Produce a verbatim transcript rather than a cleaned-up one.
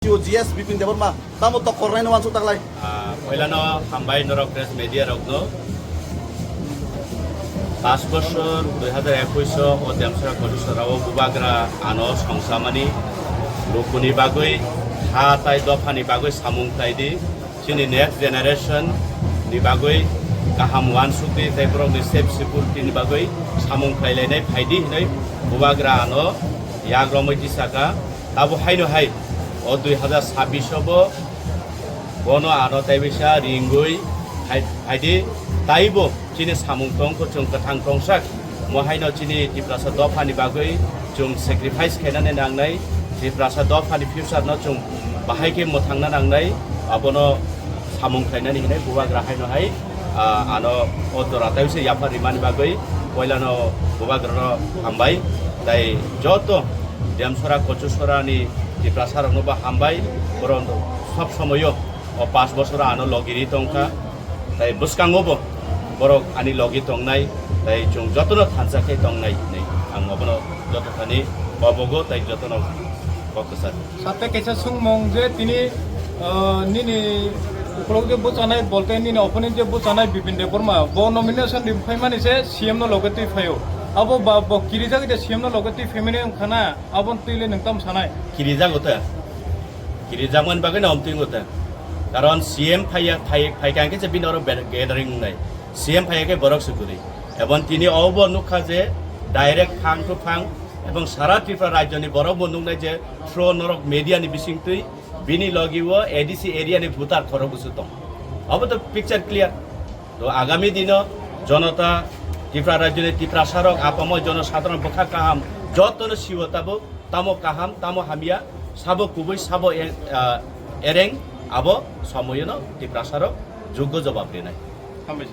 C O G S Bipin Debbarma, tamo tokkornaino wansuk taklai. Ah, poilano hambai norok press media rokno. Pas bosor dui hazar ekush o o Demsora Kochusora o bubagra ano songsamani lukuni bagwi ha tai dophani bagwi samung tai di. Chini next generation ni bagwi kaham wansuk di tai borokni safe security ni bagwi samung khlai lainai phai di hinwi bubagra ano yak romwi tisaka. Abo haino hai o dui hazar sabbish o bo bono ano tai bisa ringwi hai, hai di taibo chini samung tongkho chwng kwthang tongsak. Mo haino chini Tiprasa dophani bagwi chwng sacrifice khainani nangnai, Tiprasa dophani future no chwng bahai khe mwthangna nangnai, abono samung khlainani hinwi bubagra haino hai, ah, ano o jora tai se yaphar rimani bagwi poilano bubagrano hambai, tai joto Demsora Kochusora ni Tiprasa rokno bo hambai, borok sob somoyo o pas bosor ano logi ri tongkha. Tai bwskango bo borok ani logi tongnai, tai chwng jotono thansa khe tongnai hinwi ang obono joto thani kobogo tai jotono kok kwchar. Sate kaisa sungmung je tini, ah, nini ukulok je bwchanai bolte nini opponent je bwchanai Bipin Debbarma bo nomination ri phaimani se C M no loge twi phaio. Abo ba bo kirijak je C M no loge twi phaimani wngkha na, abo twi le nwng tamo sanai? Kirijago ta. Kirijakmani bagwi no omtwi wngkha ta. Karon C M phaiya, phai, phaikha hwnkhe se bini oro ber-, gathering wngnai. C M phaiya khe borok se kwrwi. Ebong tini obo nukha je direct phang to phang ebong sara Tripura rajyoni borok bo nuknai je through norok media ni bisingtwi bini logi o A D C area ni voter khorok bwswk tong. Obo to picture clear. To agami dino jonota Tripura rajyoni Tiprasarok apamoi jonosadharon bwkha kaham jotono siwo tabuk. Tamo kaham, tamo hamya, sabo kubui, sabo e-, ah, ereng, abo somoyono Tiprasarok juggo jobab rinai. Hambai.